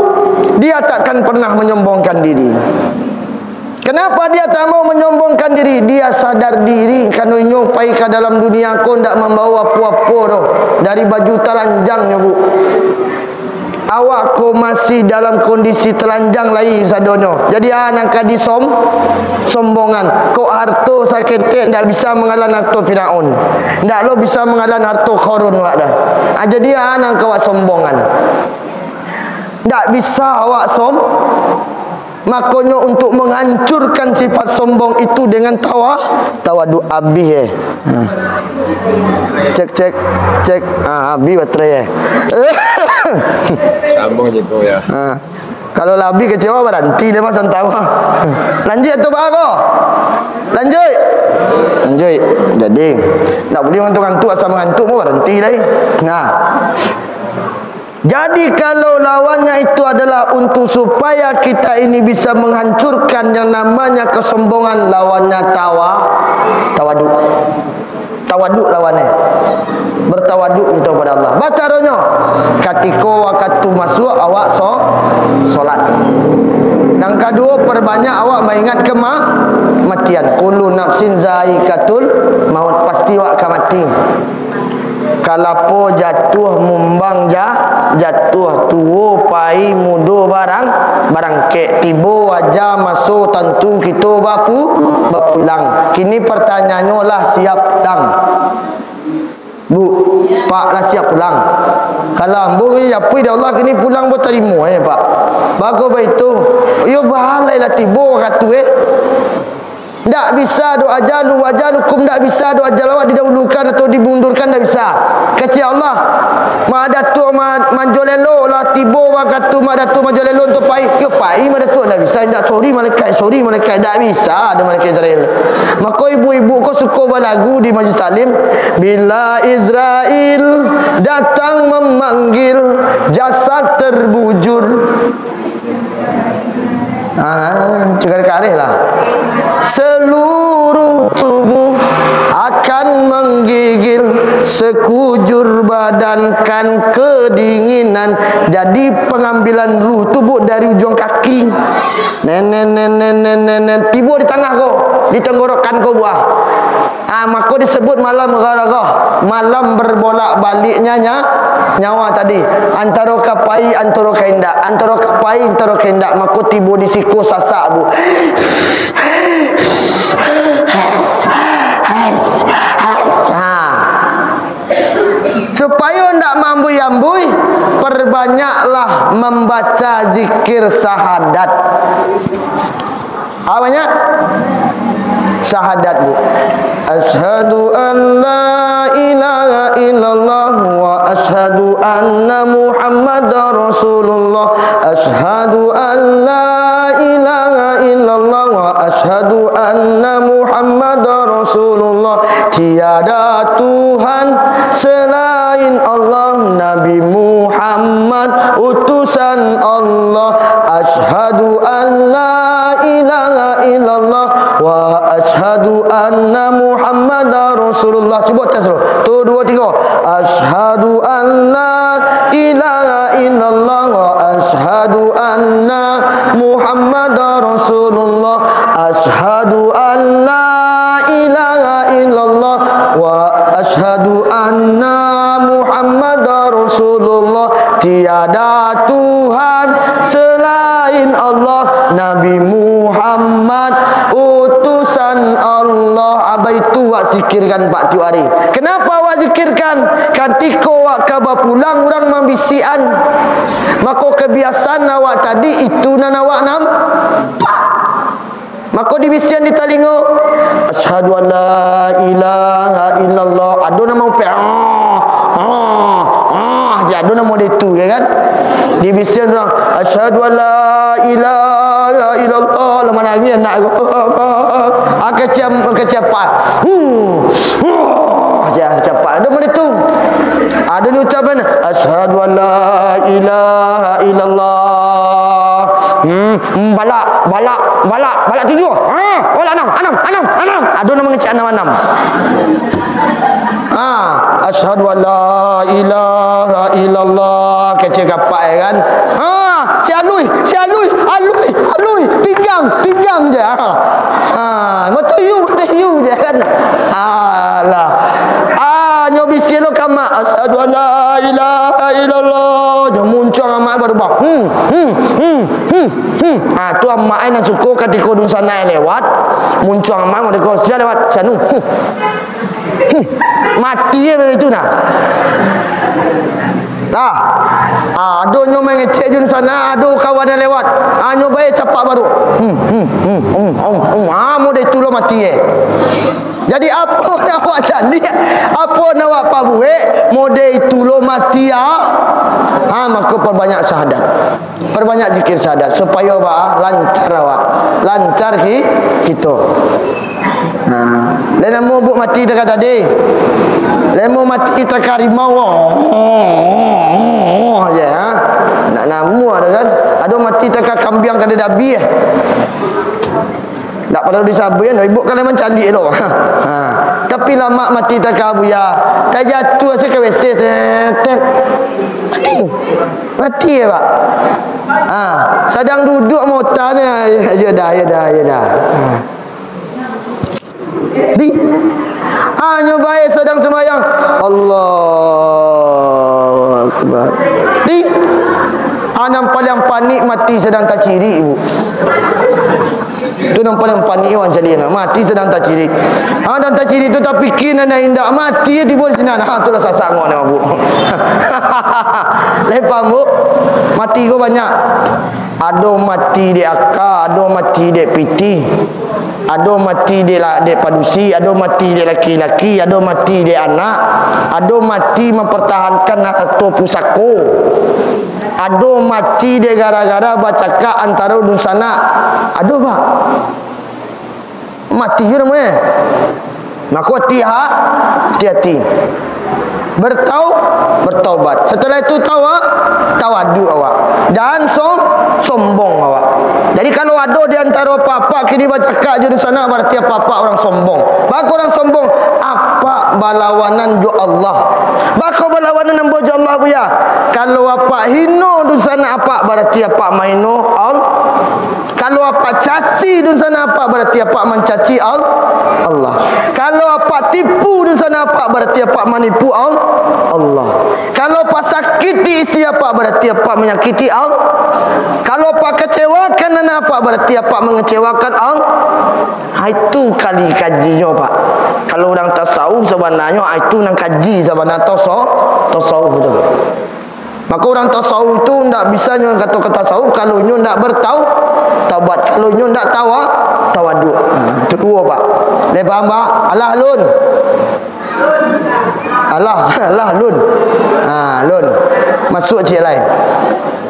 dia takkan pernah menyombongkan diri. Kenapa dia tak mau menyombongkan diri? Dia sadar diri, karano inyo pai ka dalam dunia ko ndak mambawa apo-apo doh, dari baju talanjangnyo, Bu. awak ko masih dalam kondisi telanjang lai sadonyo. Jadi, ah, nan ka disom-, sombongan. Kok harto saketek ndak bisa mangalan harto Firaun. Ndak lo bisa mangalan harto Korun awak dah. Ah, jadi, ah, nan ka awak sombongan. Ndak bisa awak som-, Makonyo, untuk menghancurkan sifat sombong itu dengan tawa-, tawaduk abih, eh. Ha. Cek, cek, cek. Ah, abih baterai, eh. Sambung je tu, ya. Ha. Kalau lah abih kecewa, baranti deh, Mas, santawa. Lanjuik atau baa ko? Lanjuik. Lanjuik. Jadi, ndak buliah ngantuk-ngantuk, asa mangantuk, mau baranti lai. Nah. Jadi, kalau lawannya itu adalah untuk supaya kita ini bisa menghancurkan yang namanya kesombongan, lawannya tawa-, tawaduk. Tawaduk lawannya. Bertawaduk kita kepada Allah. Bacaronyo, katiko wakatu masuak awak so-, solat. Nan kaduo, perbanyak awak maingat kema-, matian. Kullu nafsin zaikatul maut, pasti awak ka mati. Kalapo jatuah mumbang ja-, jatuah, tuo pai mudo barang-, barangkek, tibo waja maso tantu kito bapu-, bapulang. Kini pertanyaannyo, lah siap pulang? Bu, Pak, lah siap pulang? Kalau ambo ni diapuih dek Allah, kini pulang ambo tarimo, eh, Pak. Baa kok baitu? Iyo, baa lai lah tibo wakatu, eh. Ndak bisa doh, ajalu, ajalukum, ndak bisa doh ajal awak didahulukan atau dimundurkan, ndak bisa. Kecek Allah, Mak Datuak Ma-, Manjolelo lah tibo wakatu Mak Datuak Manjolelo tu pai. Yo pai Mak Datuak, ndak bisa, ndak, sorry malaikat, sorry malaikat, ndak bisa ado malaikat Israel. Mako ibu-ibu ko suko balagu di majlis taklim, "Bila Israel datang memanggil jasad terbujur." Ah, cakar kareh lah. Seluruh tubuh akan menggigil, sekujur badan kan kedinginan. Jadi, pengambilan ruh tu, Bu, dari ujung kaki. Nen, nen, nen, nen, nen, nen, nen. Tibo di tangah ko, di tenggorokan ko, Bu, ah. Ah, mako disebut malam gharghah, malam berbolak-baliknya nya-, nyawa tadi. Antaro ka pai, antaro ka indak, antaro ka pai, antaro ka indak, mako tibo di siko sasak, Bu. Ha. Supayo ndak maambui-ambui, perbanyaklah mambaca zikir syahadat. Apa banyak? Syahadat, Bu. Asyhadu an la ilaha illallah wa asyhadu anna Muhammadar Rasulullah. Asyhadu an la ilaha illallah wa asyhadu anna Muhammadar Rasulullah. Tiada Tuhan selain Allah, Nabi Muhammad utusan Allah. Asyhadu an la ilaha illallah wa asyhadu anna Muhammadar Rasulullah. Cubo tes dulu. Tu, duo, tigo. Asyhadu an la ilaha illallah wa asyhadu anna Muhammadar Rasulullah. Asyhadu an la ilaha illallah wa asyhadu anna Muhammadar Rasulullah. Tiada Tuhan selain Allah, Nabi Muhammad utusan Allah. Abah itu wak zikirkan, Pak, tiok hari. Kenapa wak zikirkan? Katiko wak ka bapulang, urang mambisikan. Mako, kebiasaan awak tadi itu nan awak nampak. Mako dibisian di talingo, "Asyhadu an la ilaha illallah." Ado nan maupek, "Ah, ah, ah," je, ado nan model tu, ya kan? Dibisian urang, "Asyhadu an la ilaha illallah." Lah manangih anak ko. Ah, kecam, kecapak. Hmm. Hmm. Je, kecapak. Ado model tu. Ado ni ucapan, "Asyhadu an la ilaha illallah." Hmm. Hmm, balak, balak, balak, balak tujuah. Ha, balak anam, anam, anam, anam. Ado nan mangecek anam, anam. Ha, "Asyhadu an la ilaha illallah." Kecek kapak, ya kan? Ha, si alui, si alui, alui, alui, pinggang, pinggang je. Ha. Ha, moto yu, moto yu je kan. Alah. Ah, nyo bisi lo ka amak, "Asyhadu an la ilaha illallah." Nyo muncuang amak Bah, hmm, hmm, hmm, hmm, hmm. Ah, tu amak ai nan suko katiko dunsanak lewat, muncuang amak ai, mode ko, "Sia lewat, si anu." Hmm. Hmm. Mati je baitu nah. Lah. Ah, ado nyo mangecek dunsanak, ado kawan nan lewat. Ah, nyo bae capak baru. Hmm, hmm, hmm, hmm, hmm, hmm. Ah, mode itu lo mati je. Jadi, apo nan awak caliak, apo nan awak pabuek, mode itu lo mati, ah. Ha, mako parbanyak syahadat. Parbanyak zikir syahadat, supayo ba-, lancar awak. Lancar ki-, kito. Nah, lai namo buek mati taka tadi. Lai namo mati taka rimau. Oh, je, ha. Nak namo ado kan? Ado mati taka kambiang kada dabi. Ndak paralu disabuik, no, ibu kan lai mancaliak lo. Ha. Tapi lamak mati taka buya. Tajatuah se ka WC, tet, tet. Mati. Mati ya, Pak. Ha. Sadang duduk mota se. Ya, ya dah, ya dah, ya dah. Ha. Di. Ha, nyo bae sadang sumbayang. Allahu Akbar. Di. Ha, nan paliang panik mati sadang tacirik, Bu. Tu nan paliang panik urang caliak nah. Mati sadang tacirik. Ha, nan tacirik tu tapikia nan indak mati, tibo di sinan. Ha, tu lah sasak angok ni, Bu. Lai paham, Bu? Mati ko banyak. Ado mati dek aka, ado mati dek pitih. Ado mati dek la-, dek padusi, ado mati dek laki-laki, ado mati dek anak, ado mati mampartahankan harto pusako. Ado mati dek gara-gara bacakak antaro dunsanak. Ado, Pak. Mati juo namonyo. Mako, hati-ha-, hati-hati. Bertau-, bertaubat. Setelah itu, tawa-, tawaduk awak. Dan som-, sombong awak. Jadi, kalau ado di antaro apak-apak kini bacakak jo dunsanak, berarti apak-apak urang sombong. Baa kok urang sombong? Apak balawanan jo Allah. Baa kok balawanan ambo jo Allah, Buya? Kalau apak hino dunsanak apak, barati apak mahino Al-, kalau apak caci dunsanak apak, barati apak mancaci Al-, Allah. Kalau apak tipu dunsanak apak, barati apak manipu Al-, Allah. Kalau apak sakiti isteri apak, barati apak manyakiti Al-, kalau apak kecewakan anak apak, barati apak mangecewakan Al-, Ha, itu kali kajinyo, Pak. Kalau urang tasawuf sabananyo, ha, itu nan kaji sabana taso-, tasawuf tu. Mako, urang tasawuf tu ndak bisa nyo kato ka tasawuf kalau inyo ndak bertau-, taubat, kalau inyo ndak tawa-, tawaduk. Ha, itu duo, Pak. Lai paham, Pak? Alah, lun. Alah, alah, lun. Ha, lun. Masuak ciek lai.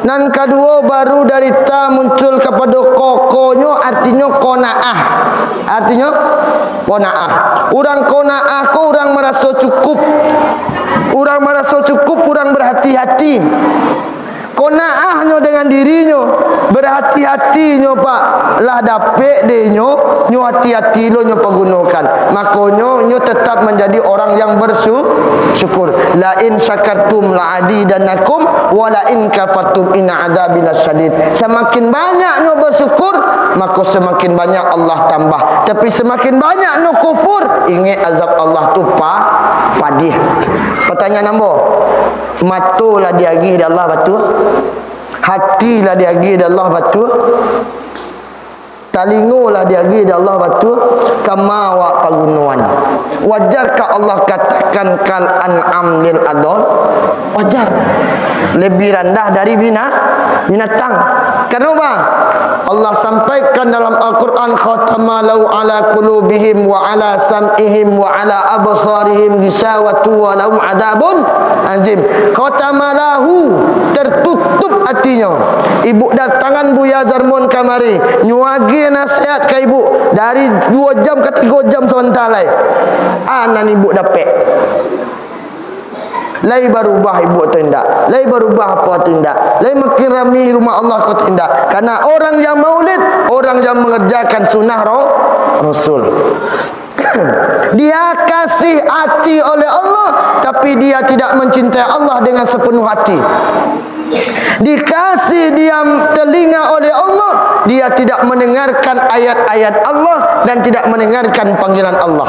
Nan kaduo, baru dari ta muncul kapado ko, konyo artinyo qanaah. Artinyo qanaah. Urang qanaah ko urang maraso cukup. Urang maraso cukup, urang berhati-hati. Qanaahnyo dengan dirinyo, berhati-hatinyo, Pak, lah dapek dek nyo, nyo hati-hati lo nyo pagunokan. Makonyo, nyo tetap manjadi orang yang bersu-, syukur. "La in syakartum la azidannakum, wa la in kafartum inna adzabi lasyadid." Samakin banyak nyo bersyukur, mako samakin banyak Allah tambah. Tapi samakin banyak nyo kufur, ingek azab Allah tu pa-, padih. Pertanyaan ambo, Mato lah diagih dek Allah, batua? Hati lah diagih dek Allah, batua? Talingo lah diagih dek Allah, batua? Kama awak pagunoan? Wajarkah Allah katakan kal an'am lil adol? Wajar. Lebih randah dari bina-, binatang. Karena apa? Allah sampaikan dalam Al-Quran, "Khatama lau ala qulubihim wa ala sam'ihim wa ala absarihim gisawatu wa lahum adzabun azim." Khatama lahu, tertutup hatinyo. Ibu datangan Buya Zarmon kamari, nyo agih nasihat ka ibu dari duo jam ka tigo jam sabanta lai. A nan ibu dapek? Lai barubah ibu atau indak? Lai barubah apo atau indak? Lai makin rami rumah Allah ko atau indak? Karena orang yang maulid, orang yang mengerjakan sunnah ro-, Rasul. Dia kasih hati oleh Allah, tapi dia tidak mencintai Allah dengan sepenuh hati. Dikasih dia telinga oleh Allah, dia tidak mendengarkan ayat-ayat Allah dan tidak mendengarkan panggilan Allah.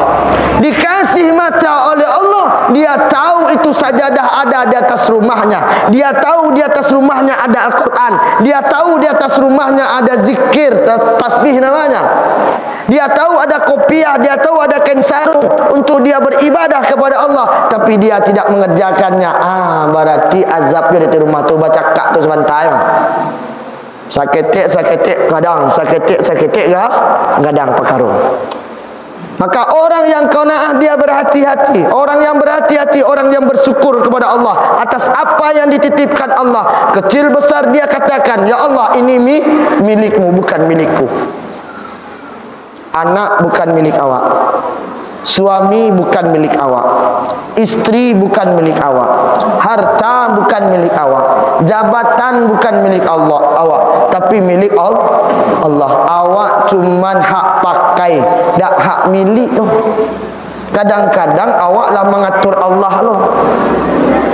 Dikasih mata oleh Allah, dia tahu itu sajadah ada di atas rumahnya. Dia tahu di atas rumahnya ada Al-Quran. Dia tahu di atas rumahnya ada zikir, ta-, tasbih namanya. Dia tahu ada kopiah, dia tahu ada kain sarung untuk dia beribadah kepada Allah, tapi dia tidak mengerjakannya. Ah, berarti azab dia di rumah tu bacakak tu sabanta. Saketek-saketek gadang, saketek-saketek ga-, gadang pakaro. Maka orang yang qanaah dia berhati-hati, orang yang berhati-hati, orang yang bersyukur kepada Allah atas apa yang dititipkan Allah. Kecil besar dia katakan, "Ya Allah, ini mi-, milikmu, bukan milikku." Anak bukan milik awak. Suami bukan milik awak. Istri bukan milik awak. Harta bukan milik awak. Jabatan bukan milik Allah, awak. Tapi milik Al-, Allah. Awak cuman hak pakai, dak hak milik tu. Kadang-kadang awak lah mangatur Allah lo.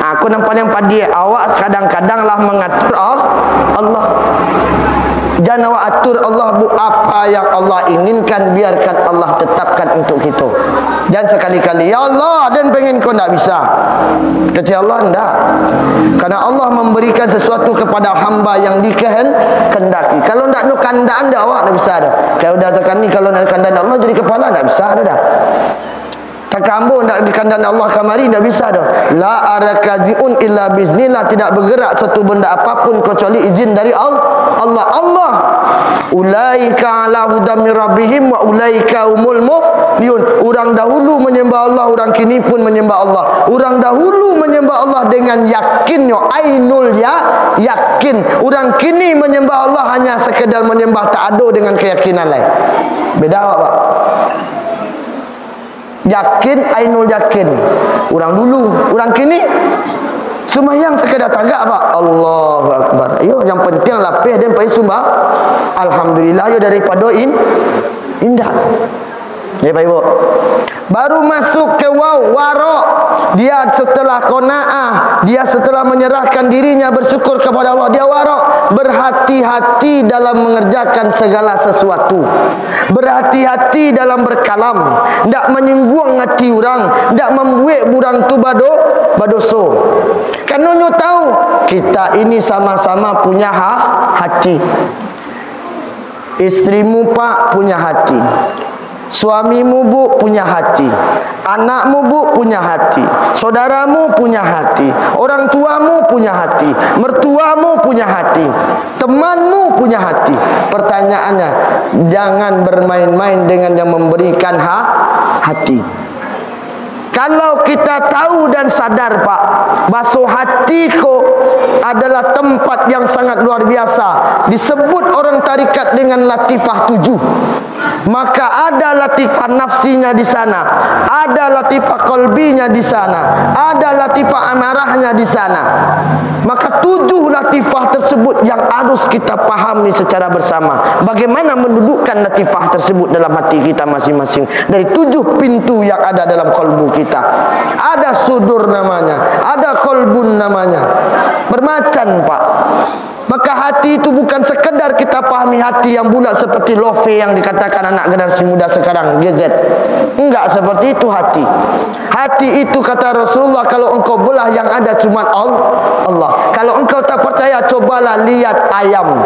Aku nan paling padiah, awak kadang-kadang lah mangatur Al-, Allah. Jan awak atur Allah, bu, apa yang Allah inginkan, biarkan Allah tetapkan untuk kita. Jan sakali-kali, "Ya Allah, den pengen ko," ndak bisa. Kecek Allah, ndak. Karena Allah memberikan sesuatu kepada hamba yang dikehen-, kehendaki. Kalau ndak nu kandakan dek awak, ndak bisa dah. Kalau dah sakali, kalau ndak kandakan Allah jadi kepala, ndak bisa dah. Takah ambo ndak dikandakan Allah kamari, ndak bisa doh. La arakaziun illa biiznillah, tidak bergerak satu benda apapun kecuali izin dari Al-, Allah. Allah. Ulaika ala hudan min rabbihim wa ulaika humul muflihun. Urang dahulu menyembah Allah, urang kini pun menyembah Allah. Urang dahulu menyembah Allah dengan yakinnyo, ainul ya-, yakin. Urang kini menyembah Allah hanya sekedar menyembah, tak ado dengan keyakinan lai. Beda awak, Pak. Yakin, ainul yakin. Urang dulu, urang kini, sumbayang sakadar tagak, Pak. Allahu Akbar. Iyo, yang penting lapeh den pai sumbah. Alhamdulillah, iyo daripado in-, indak. Ya, Pak Ibu. Baru masuk ke waw, warok. Dia setelah qanaah, dia setelah menyerahkan dirinya bersyukur kepada Allah, dia warok. Berhati-hati dalam mengerjakan segala sesuatu. Berhati-hati dalam berkalam, ndak manyingguang ati urang, ndak mambuek urang tu bado-, badoso. Karano nyo tahu, kita ini sama-sama punya ha-, hati. Istrimu, Pak, punya hati. Suamimu, Bu, punya hati. Anakmu, Bu, punya hati. Saudaramu punya hati. Orang tuamu punya hati. Mertuamu punya hati. Temanmu punya hati. Pertanyaannya, jangan bermain-main dengan yang memberikan ha-, hati. Kalau kita tahu dan sadar, Pak, baso hati ko adalah tempat yang sangat luar biasa. Disebut orang tarikat dengan latifah tujuh. Maka ada latifah nafsinya di sana, ada latifah qalbinya di sana, ada latifah amarahnya di sana. Maka tujuh latifah tersebut yang harus kita pahami secara bersama. Bagaimana mendudukkan latifah tersebut dalam hati kita masing-masing. Dari tujuh pintu yang ada dalam kalbu kita. Ada sudur namanya, ada kalbun namanya. Bermacam, Pak. Maka hati itu bukan sekedar kita pahami hati yang bulat seperti love yang dikatakan anak generasi muda sekarang, gadget. Enggak seperti itu hati. Hati itu, kata Rasulullah, kalau engkau belah, yang ada cuma Al-, Allah. Kalau engkau tak percaya, cobalah lihat ayam.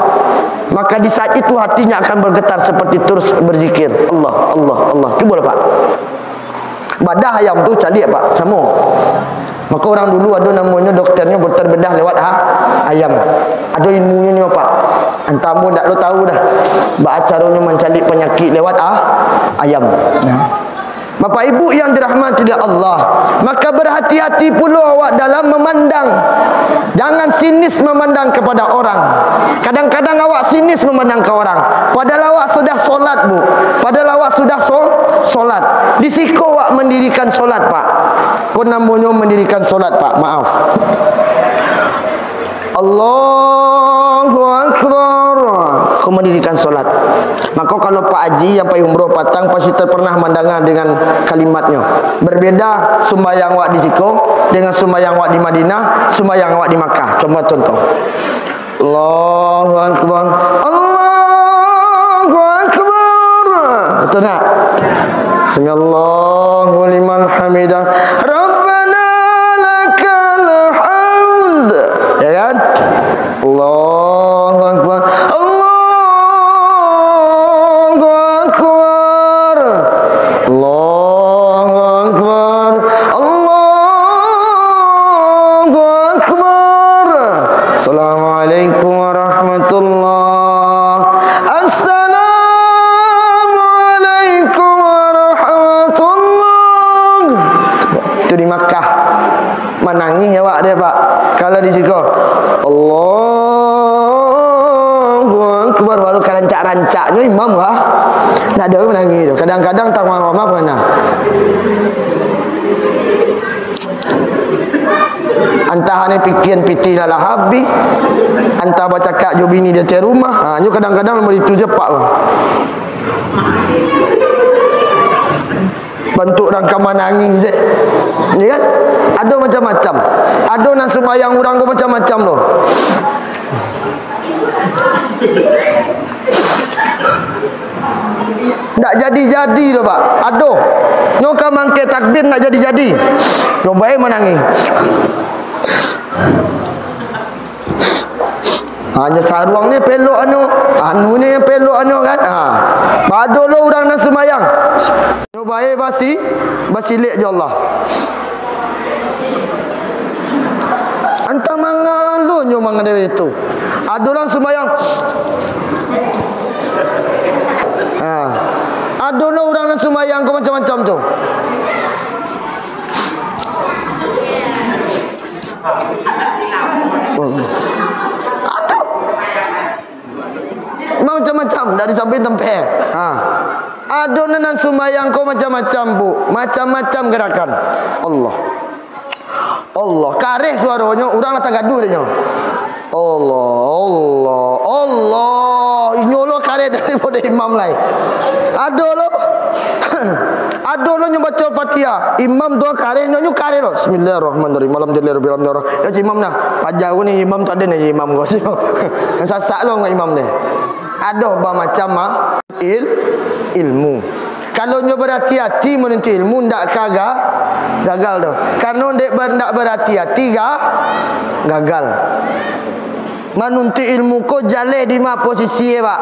Maka di saat itu hatinya akan bergetar seperti terus berzikir. Allah, Allah, Allah. Cubalah, Pak. Badah ayam tu caliak, Pak. Samo. Maka orang dulu ado namonyo doktornyo doktor bedah lewat ha-, ayam. Ado ilmunyo nyo, Pak. Antah ambo ndak lo tahu dah. Baa caronyo mancaliak panyakik lewat ha-, ayam. Nah. Bapak Ibu yang dirahmati oleh Allah, maka berhati-hati pulo awak dalam memandang. Jangan sinis memandang kepada orang. Kadang-kadang awak sinis memandang ke orang. Padahal awak sudah solat, Bu. Padahal awak sudah sol-, solat. Di siko awak mendirikan solat, Pak. Ko namonyo mendirikan solat, Pak. Maaf. Allahu Akbar. Ko mandirikan solat. Mako, kalau Pak Haji yang pai umroh patang, pasti terpernah mandanga dengan kalimatnyo. Berbeda sumbayang wak di siko dengan sumbayang wak di Madinah, sumbayang wak di Makkah. Coba contoh. Allahu Akbar. Allahu Akbar. Betul tak? Sami'allahu liman hamidah. Rabbana lakal hamd. Ya kan? Allahu Akbar. Allahu Akbar. Allahu Akbar. Allahu Akbar. Assalamualaikum warahmatullah. Assalamualaikum warahmatullah. Itu di Makkah. Manangih awak deh, Pak. Kalau di siko, Allahu Akbar, baru karancak-rancaknyo imam, wah. Ndak ado manangih tu. Kadang-kadang tang mama pernah. Antah ane pikian pitih lah, lah habih. Antah bacakak jo bini di ateh rumah. Ha, nyo kadang-kadang baitu je, Pak, wah. Bantuak urang ka manangih se. Ya kan? Ado macam-macam. Ado nan sumbayang urang ko macam-macam lo. Ndak jadi-jadi doh, Pak. Ado. Nyo ka mangke takbir ndak jadi-jadi. Nyo bae manangih. Hanyo saruang ni pelok anu, anu ni pelok anu kan. Ha. Pado lo urang nan sumbayang. Nyo bae basi, basilek jo Allah. Antah mangalo nyo mangadawi itu. Ado urang sumbayang. Ha. Ado lo urang nan sumbayang ko macam-macam tu. Aduh. Macam-macam, dari samping tampek. Ha. Ado nan, nan sumbayang ko macam-macam, Bu. Macam-macam gerakan. Allah. Allah. Kareh suaronyo, urang lah tagaduah dek nyo. Allah, Allah, Allah. Inyo lo kareh daripado imam lai. Ado lo. Ado lo nyo baco Fatihah. Imam tu kareh, nyo, nyo kareh lo. Bismillahirrahmanirrahim. Alhamdulillahirabbil alamin. Yo, imam nah. Paja ko ni imam tu ado ni imam ko. Sasak lo ngan imam ni. Ado bamacam ma-, il-, ilmu. Kalau nyo berhati-hati manuntuik ilmu, ndak ka ga-, gagal doh. Karano dek ber-, ndak berhati-hati ga-, gagal. Manuntuik ilmu ko jaleh di ma posisi e, Pak.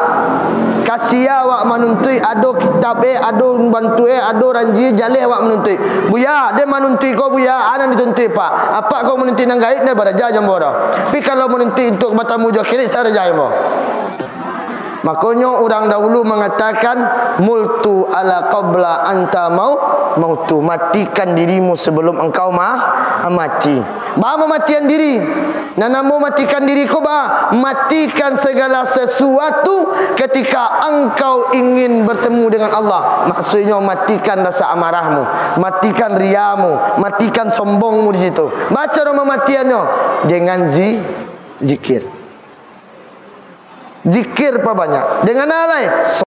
Ka sia awak manuntuik, ado kitab e, ado bantu e, ado ranji, jaleh awak manuntuik. Buya, den manuntuik ko, Buya, a nan dituntuik, Pak. Apak ko manuntuik nan gaib, den baraja jambo doh. Tapi kalau manuntuik untuak batamu jo akhirat, sa raja jambo. Makonyo urang dahulu mangatakan, "Multu ala qabla anta mau-, mautu." Matikan dirimu sebelum engkau ma-, mati. Ba mamatian diri. Nan namo matikan diri ko ba, matikan segala sesuatu ketika engkau ingin bertemu dengan Allah. Maksudnyo matikan rasa amarahmu, matikan riamu, matikan sombongmu di situ. Baco dong mamatiannyo dengan zi-, zikir. Zikir pabanyak. Dengan a lai?